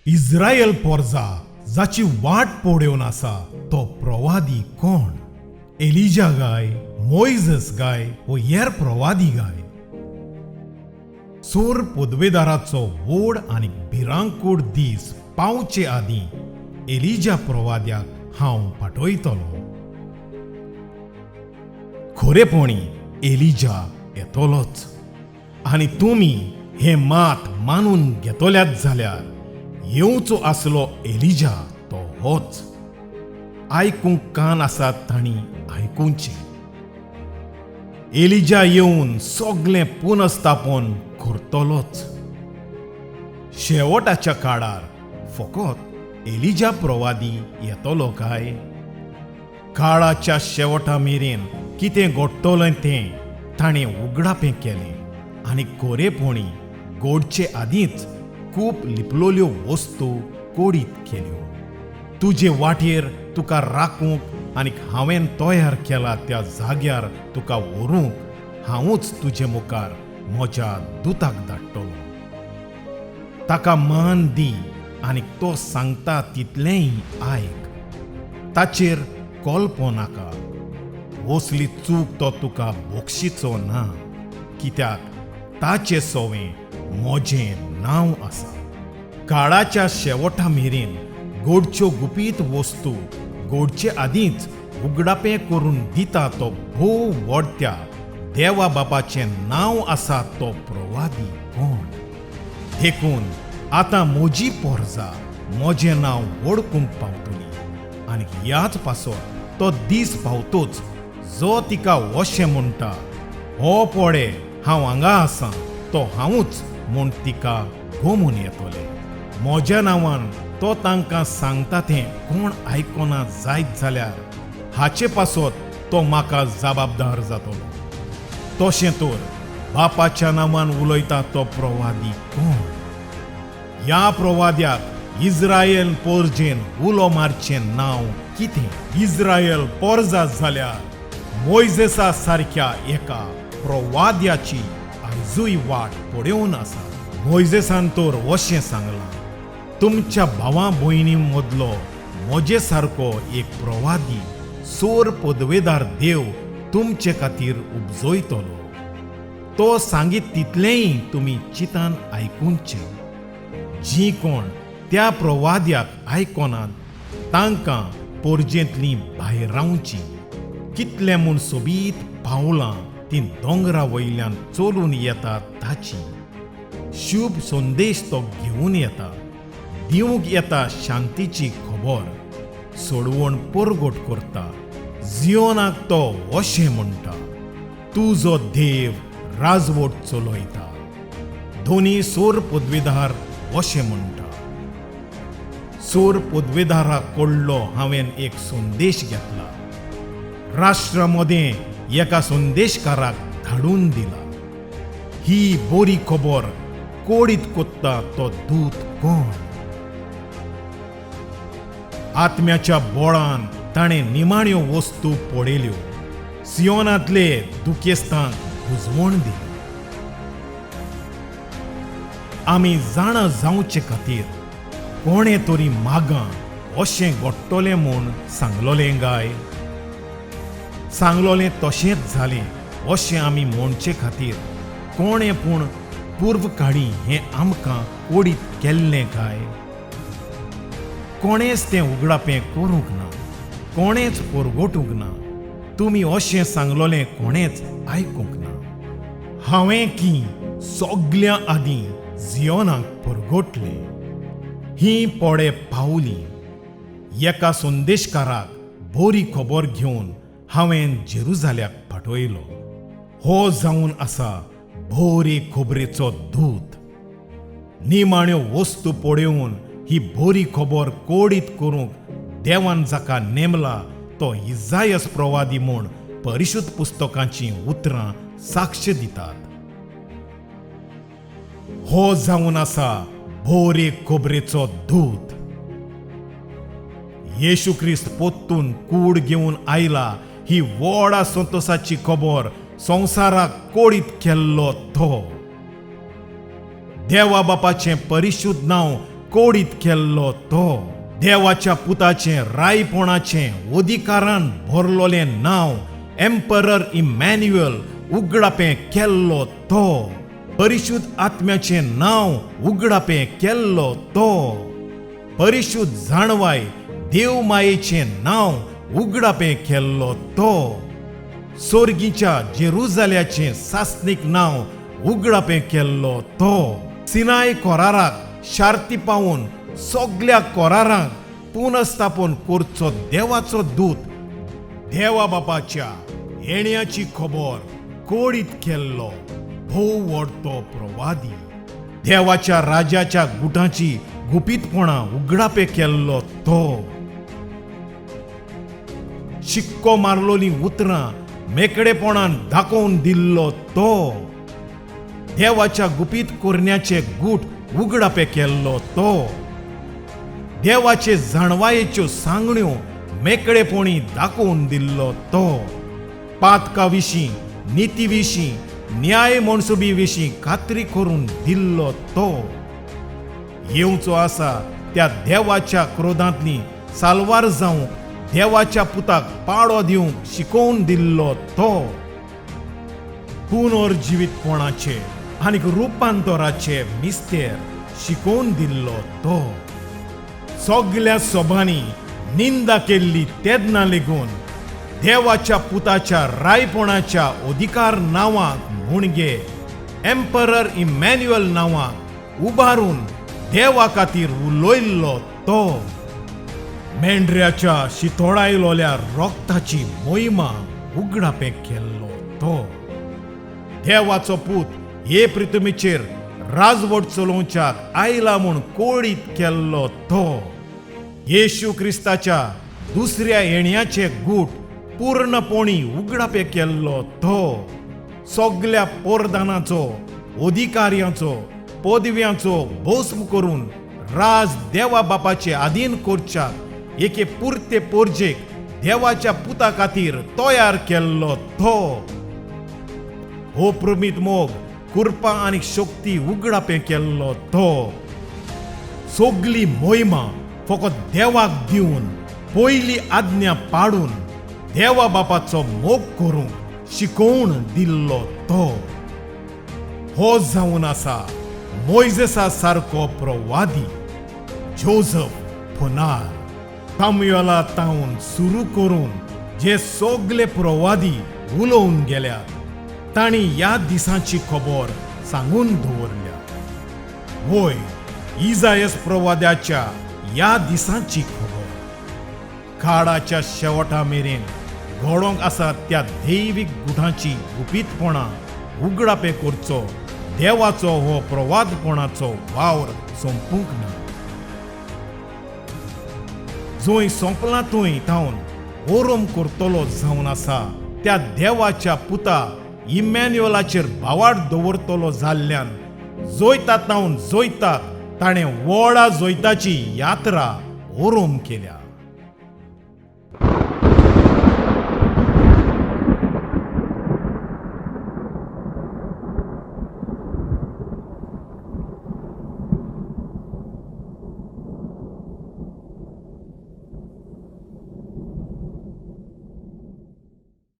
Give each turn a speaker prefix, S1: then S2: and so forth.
S1: इस्रायल पोरजा जाची वाट पळोवन आसा तो प्रवादी कोण? एलिजा गाय, मोयजस गाय वो हेर प्रवादी गाय? सोर पदवेदाराचो व्हड आनी भिरांकूळ दीस पावचे आदीं एलिजा प्रवाद्याक हांव पाठयतलो. खरेपणी एलिजा येतलोच आनी तुमी हें मात मानून घेतल्यात जाल्यार येवचो आसलो एलिजा तो होच. आयकूंक कान आसात तांणी आयकुचें. एलिजा येवन सगलें पुनस्थापन करतलोच. शेवटाच्या काळार फकत एलिजा प्रवादी येतलो काय? काळाच्या शेवटा मेरेन कितें घडटलें तें ताणें उगडापें केलें आनी कोरेपणी गोडचे आदींच खूब लिपलोल्यो वस्तू कोडीत केल्यो. तुजे वाटेर तुका राखूंक आनी हांवें तयार केला त्या जाग्यार तुका व्हरूंक हांवूच तुजे मुखार म्हज्या दुताक धाडटलो. ताका मान दी आनी तो सांगता तितलेंय आयक. ताचेर कोलपो नाका. वसली चूक तो तुका बक्षिचो ना, कित्याक ताचे सोवें म्हजें नांव आसा. काळाच्या शेवटा मेरेन गोडच्यो गुपीत वस्तू गोडचे आदींच उगडापें करून दिता तो भोव व्हड त्या देवा बापाचें नांव आसा तो प्रवादी कोण? देखून आतां म्हजी पोरजा म्हजें नांव वळखूंक पावतली आनी ह्याच पासत तो दीस पावतोच जो तिका अशें म्हणटा, हो पळे हांव हांगा आसा तो हांवूच म्हूण तिका गोमून येतलें. म्हज्या नांवान तो तांकां सांगता तें कोण आयकना जायत जाल्यार हाचे पासत तो म्हाका जबाबदार जातलो. तशें तर बापाच्या नांवान उलयता तो प्रवादी कोण? ह्या प्रवाद्याक इस्रायल पोरजेन उलो मारचें नांव कितें? इस्रायल पोरजा जाल्यार मोयजेसा सारक्या एका प्रवाद्याची आयजूय वाट पळोवन आसा. मोयजेसान तर अशें सांगलां, तुमच्या भावा भयणी मदलो म्हजे सारको एक प्रवादी सोर पदवेदार देव तुमचे खातीर उपजयतलो. तो सांगीत तितलेंय तुमी चितान आयकुचें. जीं कोण त्या प्रवाद्याक आयकनात तांकां पोरजेंतलीं भायर रावचीं. कितलें म्हूण सोबीत पावलां तीं दोंगरा वयल्यान चलून येतात ताची. शुभ संदेश तो घेवन येता, दिवंक येता शांतीची खबर, सोडवण परगट करता. जियोनाक तो अशें म्हणटा, तुजो देव राजवट चलयता. दोनी सोर पदवीधार अशें म्हणटा, सोर पदवेदारा कडलो हांवें एक संदेश घेतला, राष्ट्रा मदें एका संदेशकाराक धाडून दिला. ही बरी खबर कोडीत कोत्ता तो दूत कोण? आत्म्याच्या बोळान ताणें निमाण्यो वस्तू पळयल्यो, सियोनांतले दुखेस्तांक बुजवण दिली. आमी जाणा जावचे खातीर कोणें तरी मागां अशें घडटलें म्हूण सांगलोलें गाय? सांगलोलें तशेंच जालें अशें आमी म्हणचे खातीर कोणें पूण पूर्व काळी हें आमकां ओडीत केल्लें काय? कोणेंच तें उगडापें करूंक ना, कोणेंच परगटूंक ना. तुमी अशें सांगलोलें कोणेंच आयकूंक ना. हांवें की सगल्या आदीं जियोनाक परगटलें. ही पोडे पावली एका संदेशकाराक बरी खबर घेवन हांवें जेरुजाल्याक पाठयलो. हो जावन आसा बरे खबरेचो दूत. निमाण्यो वस्तू पळोवन ही बरी खबर कोडीत करूंक देवान जाका नेमला तो इजायस प्रवादी म्हूण परिशुद्ध पुस्तकांचीं उतरां साक्ष दितात. हो जावन आसा बरे खबरेचो दूत. येशू क्रिस्त पोत्तून कूड घेवन आयला ही व्हडा संतोसाची खबर संवसाराक कोडीत केल्लो तो. देवा बापाचें परिशुद्ध नांव कोडीत केल्लो तो, देवाच्या पुताचें रायपणाचें अधिकारान भरलोलें नांव एम्परर इमॅन्युअल उगडापें केल्लो तो, परिशुद्ध आत्म्याचें नांव उगडापें केल्लो तो, परिशुद्ध जाणवाय देव मायेचें नांव उगडापें केल्लो तो, सोर्गीच्या जेरुजाल्याचें सासणीक नांव उगडापें केल्लो तो, सिनाय कोराराक शार्ती पावून सगल्या कोरारांक पुनस्थापन करचो देवाचो दूत, देवा बापाच्या येण्याची खबर कोडीत केल्लो भोव व्हडतो प्रवादी, देवाच्या राजाच्या गुटांची गुपीतपणां उगडापे केल्लो तो, शिक्को मारलोलीं उतरां मेकळेपणान दाखोवन दिल्लो तो, देवाच्या गुपीत करण्याचे गूट उगडापे केल्लो तो, देवाचे जाणवायेच्यो सांगण्यो मेकळेपणी दाखोवन दिल्लो तो, पातका विशीं, निती विशीं, न्याय मनसुबी विशीं खात्री करून दिल्लो तो, येवचो आसा त्या देवाच्या क्रोधांतली साल्वार जावंक देवाच्या पुताक पाडो दिवंक शिकोवन दिल्लो तो, पुनर्जिवीतपणाचे आनीक रुपांतराचे मिस्तेर शिकोवन दिल्लो तो, सगल्या सभांनी निंदा केल्ली तेन्ना लेगून देवाच्या पुताच्या रायपणाच्या अधिकार नांवाक म्हणगे एम्परर इमॅन्युअल नांवाक उबारून देवा खातीर उलयल्लो तो, मेंढऱ्याच्या शितोळायलोल्या रोगताची मोहिमा उगडापें केल्लो तो, देवाचो पूत हे पृथ्वीचेर राजवट चलोवच्याक आयला म्हूण कोळीत केल्लो तो, येशू क्रिस्ताच्या दुसऱ्या येण्याचे गूट पूर्णपणी उगडापे केल्लो तो, सगल्या पोरदानाचो, अधिकाऱ्यांचो, पदव्यांचो भस्म करून राज देवा बापाचे आधीन करच्याक एके पुरते पोरजेक देवाच्या पुता खातीर तयार केल्लो तो, हो प्रमीत मोग, कृपा आनी शक्ती उगडापें केल्लो तो, सगली मोहिमा फकत देवाक दिवन पयली आज्ञा पाडून देवा बापाचो मोग करूंक शिकोवन दिल्लो तो, हो जावन आसा मोयजेसा सारको प्रवादी जोजफ फोनार तामयोला तावन सुरू करून जे सगले प्रवादी उलोवन गेल्यात तांणी ह्या दिसांची खबर सांगून दवरल्या. वय इजायस प्रवाद्याच्या ह्या दिसांची खबर काळाच्या शेवटा मेरेन घडोवंक आसा त्या दैवीक गुणाची गुपीतपणां उगडापे करचो देवाचो हो प्रवादपणाचो वावर सोंपूंक ना. जंय सोंपला थंय थावन ओरोम करतलो जावन आसा त्या देवाच्या पुता इमॅन्युअलाचेर भावार्थ दवरतलो जाल्ल्यान जैता थावन जैताक ताणें व्हडा जैताची यात्रा ओरोम केल्या.